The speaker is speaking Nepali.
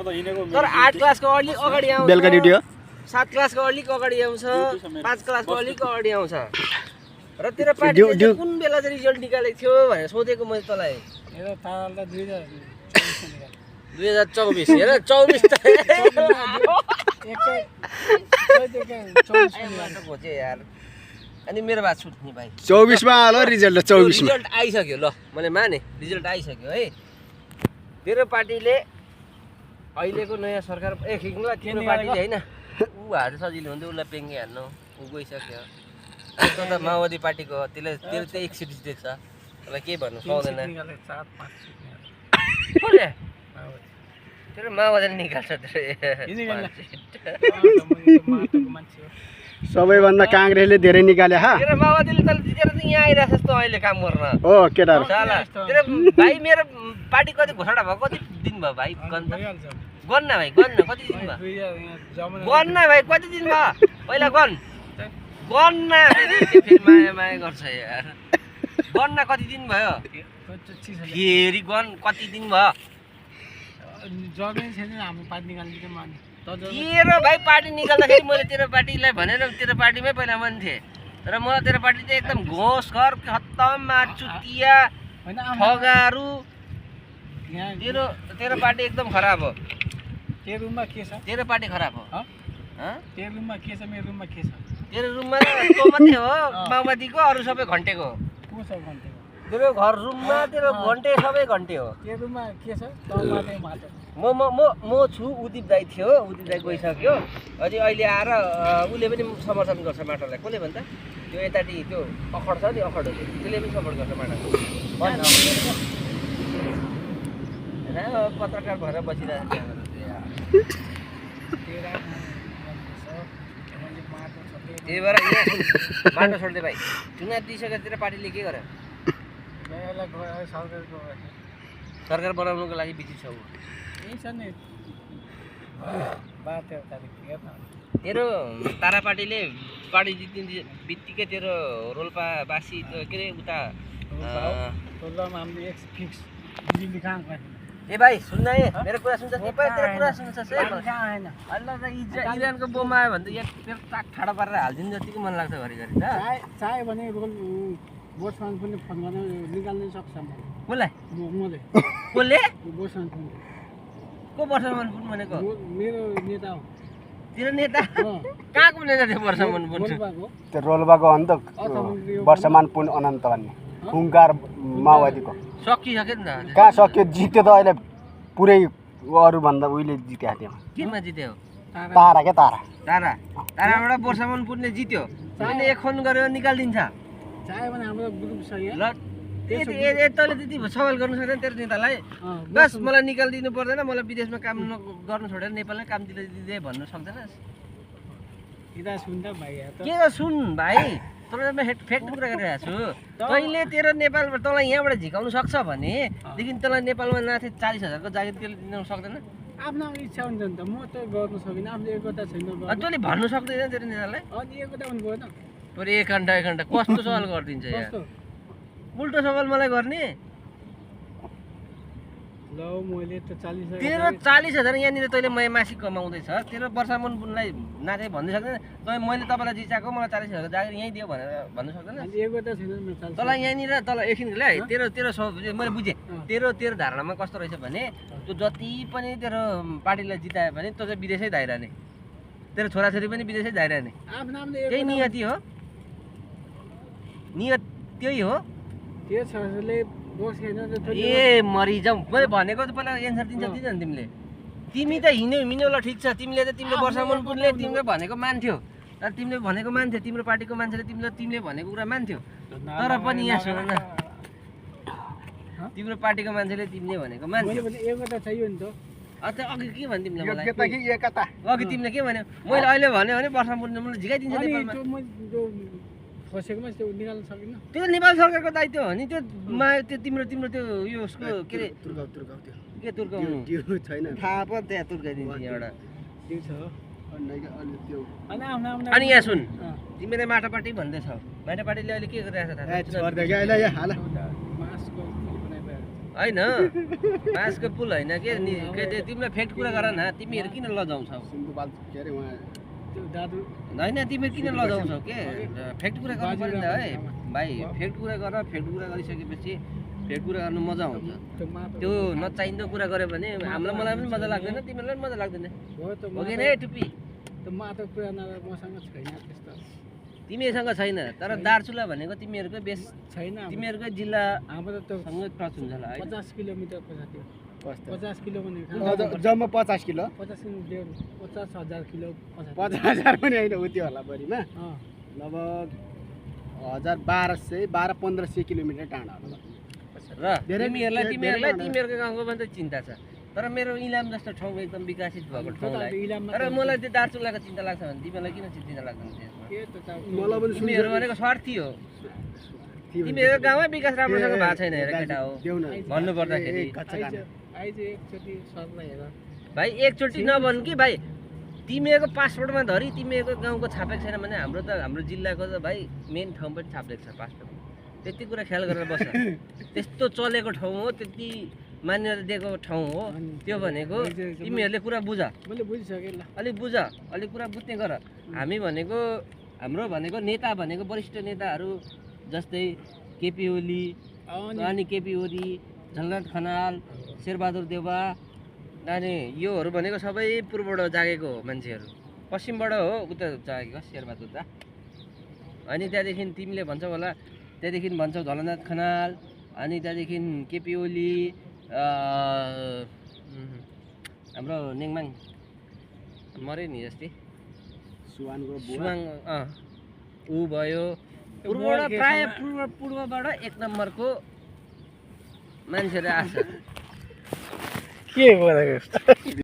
तर 8 क्लासको अलिक अगाडि आउँछ बेलुका ड्युटी हो 7 क्लासको अलिक अगाडि आउँछ 5 क्लासको अलिक अगाडि आउँछ र तेरो पार्टीले चाहिँ कुन बेला चाहिँ रिजल्ट निकालेको थियो भनेर सोधेको मैले तँलाई 2024 हेर 24 त यार अनि मेरो बात सुन्ने भाइ 24 मा आलो रिजल्ट 24 मा रिजल्ट आइसक्यो ल मैले माने रिजल्ट आइसक्यो है तेरो पार्टीले अहिलेको नयाँ सरकार खिक्नुला तिम्रो पार्टीले हैन उ हात सजिलो हुन्थ्यो उसलाई पेङ्गे हान्नु उ गइसक्यो त त माओवादी पार्टीको त्यसले तेरो चाहिँ 1 सिट जितेको छ त्यसलाई के भन्नु पाउँदैन तेरो माओवादीले निकाल्छ सबैभन्दा कांग्रेसले धेरै निकाले हा तेरो माओवादीले त जितेर चाहिँ यहाँ आइरहेछ जस्तो अहिले काम गर्न ओ केटाहरु साला तेरो भाइ मेरो पार्टी कति घोषणा भयो कति दिन भयो भाइ गन्न भाइ गन्न कति दिन भयो गन्न भाइ कति दिन भयो पहिला गन्न फेरि माया माया गर्छ यार गन्न कति दिन भयो फेरि गन कति दिन भयो तेरो भाइ पार्टी निकाल्दाखेरि मैले तेरो पार्टीलाई भनेर तेरो पार्टीमै पहिला मान्थे तर मलाई तेरो पार्टी चाहिँ एकदम घोषघर खत्तम माचुतिया ठगारु तेरो पार्टी एकदम खराब हो तेरो पार्टी खराब हो तेरो रुममा तँ मात्रै हो माओवादीको अरू सबै घन्टेको हो तेरो घर रुममा तेरो घन्टे सबै घन्टे हो म छु उदिप दाइ थियो उदिप दाइ गइसक्यो अनि अहिले आएर उसले पनि समर्थन गर्छ माटोलाई कसले भन्छ त्यो यताटी त्यो अखड छ नि अखड त्यसले पनि सपोर्ट गर्छ माटोलाई पत्रकार भएर बसिरहेको त्यही भएर माटो छोड्दै भाइ चुनाव दिइसकेर तेरो पार्टीले के गर्यो सरकार बनाउनुको लागि बिजी छ तेरो तारा पार्टीले पार्टी जित्ने बित्तिकै तेरो रोल्पावासी के अरे उता ए भाइ सुन्न है मेरो कुरा सुन्छ तेरो कुरा सुन्छ इरानको बोमा आयो भने त यहाँ तेरो टाक ठाडो पारेर हालिदिनु जतिको मन लाग्छ घरिघरि त चाह्यो भने बोसमान पनि फोन गर्न निकाल्न सक्छ कसलाई कसले को वर्षमान पुन भनेको मेरो नेता हो तेरो नेता कहाँको नेता थियो वर्षमान पुन त्यो रोल्पाको हो नि त वर्षमान पुन अनन्त भन्ने हुङ्कार माओवादीको सकिसक्यो नि त कहाँ सक्यो जित्यो त अहिले पुरै अरूभन्दा उहिले जित्या थियो केमा जित्यो तारा क्या ताराबाट वर्षमान पुनले जित्यो अहिले एक फोन गरेर निकालिदिन्छ चाह्यो भने हाम्रो ग्रुप छ यहाँ ल तैँले त्यति सवाल गर्नु सक्दैन तेरो नेतालाई बस मलाई निकालिदिनु पर्दैन मलाई विदेशमा काम गर्नु छोडेर नेपालमै काम दिँदै भन्नु सक्दैनस् इदा सुन त भाइ के सुन भाइ तँलाई फ्याक्ट कुरा गरिरहेको छु तैँले तेरो नेपालबाट तँलाई यहाँबाट झिकाउनु सक्छ भनेदेखि तँलाई नेपालमा नाथे 40,000 को जागिर त्यसले दिन सक्दैन आफ्नो इच्छा हुन्छ नि त म त गर्न सकिनँ आफ्नो एकता छैन तैँले भन्नु सक्दैन तेरो नेतालाई अनि एकता हुनु गयो त तर एक घन्टा कस्तो सवाल गरिदिन्छ यार उल्टो सवाल मलाई गर्ने ल मैले त 40,000 तेरो 40,000 यहाँनिर तैँले मासिक कमाउँदैछ तेरो वर्षमान पुनलाई नाथे भन्नु सक्दैन तँ मैले तपाईँलाई जिचाएको मलाई 40,000 जागिर यहीँ दियो भनेर भन्नु सक्दैन एकता छैन तँलाई यहाँनिर तल एकछिनलाई तेरो मैले बुझेँ तेरो धारणामा कस्तो रहेछ भने त्यो जति पनि तेरो पार्टीलाई जितायो भने तँ चाहिँ विदेशै धाइरहने तेरो छोराछोरी पनि विदेशै धाइरहने त्यही नियति हो नियत त्यही हो त्यो छोराले दोष छैन ए मरिजाऊ मैले भनेको त पहिला एन्सर दिन्छ दिँदैन तिमीले तिमी त हिँड्यौ ल ठिक छ तिमीले त तिम्रो वर्षमान पुनले तिमीले भनेको मान्थ्यो तर तिमीले भनेको मान्थ्यो तिम्रो पार्टीको मान्छेले तिमीले भनेको कुरा मान्थ्यो तर पनि यहाँ सुन न तिम्रो पार्टीको मान्छेले तिमीले भनेको मान्थ्यो एकता चाहियो नि त अच्छा अघि के भन्यो तिमीले मलाई अघि तिमीले के भन्यो मैले अहिले भन्यो भने वर्षमान पुनले मलाई झिकाइदिन्छ नेपालमा फसेकोमा त्यो निकाल्न सकिन त्यो नेपाल सरकारको दायित्व हो नि त्यो त्यो तिम्रो त्यो यो उसको के अरे के तुर्काउनु छैन थाहा पो त्यहाँ तुर्काइदिन्छ यहाँबाट त्यो छ अनि यहाँ सुन तिमीले माटापाटी भन्दैछौ माटापाटीले अहिले के गरिरहेछ थाहा छ होइन बाँसको पुल होइन के तिमीलाई फ्याक्ट कुरा गर न तिमीहरू किन लजाउँछौ सिन्धुपाल के अरे उहाँ त्यो दादु होइन तिमीहरू किन लजाउँछौ के फ्याक्ट कुरा गर्नु पर्यो नि त है भाइ फ्याक्ट कुरा गर फ्याक्ट कुरा गरिसकेपछि फ्याक्ट कुरा गर्नु मजा आउँछ त्यो माटो त्यो नचाहिँदो कुरा गऱ्यो भने हामीलाई मलाई पनि मजा लाग्दैन तिमीलाई पनि मजा लाग्दैन हो त हो कि नै टुप्पी त्यो माटो कुरा नगर मसँग छैन त्यस्तो तिमीहरूसँग छैन तर दार्चुला भनेको तिमीहरूकै बेस छैन तिमीहरूकै जिल्ला हाम्रो त सँगै टच हुन्छ होला है 50 किलोमिटर पर्छ त्यो कस्तो 50 किलो भने जम्मा 50 किलो 50 किलो 50,000 किलो 50,000 पनि होइन उ त्यो होला बढीमा अँ लगभग 1200-1500 किलोमिटर टाढा होला र तिमीहरूको गाउँको पनि त चिन्ता छ तर मेरो इलाम जस्तो ठाउँ एकदम विकसित भएको ठाउँलाई इलाममा तर मलाई त्यो दार्चुलाको चिन्ता लाग्छ भने तिमीलाई किन चिन्ता लाग्दैन त्यसमा के त मलाई पनि तिमीहरू भनेको स्वार्थी हो तिमीहरूको गाउँमै विकास राम्रोसँग भएको छैन हेर केटा हो देऊ न भन्नु पर्दाखेरि आइज एकचोटि सरलाई हेर भाइ एकचोटि नभन् कि भाइ तिमीहरूको पासपोर्टमा धरि तिमीहरूको गाउँको छापेको छैन भने हाम्रो त हाम्रो जिल्लाको त भाइ मेन ठाउँ पनि छापेको छ पासपोर्टमा त्यति कुरा ख्याल गरेर बस्छ त्यस्तो चलेको ठाउँ हो त्यति मान्यता दिएको ठाउँ हो त्यो भनेको तिमीहरूले कुरा बुझ मैले बुझिसकेँ ल अलिक बुझ अलिक कुरा बुझ्ने गर हामी भनेको हाम्रो भनेको नेता भनेको वरिष्ठ नेताहरू जस्तै केपी ओली अनि केपी ओली झलनाथ खनाल शेरबहादुर देउवा अनि योहरू भनेको सबै पूर्वबाट जागेको हो मान्छेहरू पश्चिमबाट हो उता जागेको शेरबहादुर दा अनि त्यहाँदेखि तिमीले भन्छौ होला त्यहाँदेखि भन्छौ झलनाथ खनाल अनि त्यहाँदेखि केपी ओली हाम्रो नेङमाङ मऱ्यो नि जस्तै सुवानको बुवा सुवाङ ऊ भयो पूर्वबाट प्राय पूर्वबाट एक नम्बरको मान्छेहरू आएको छ के बोलेको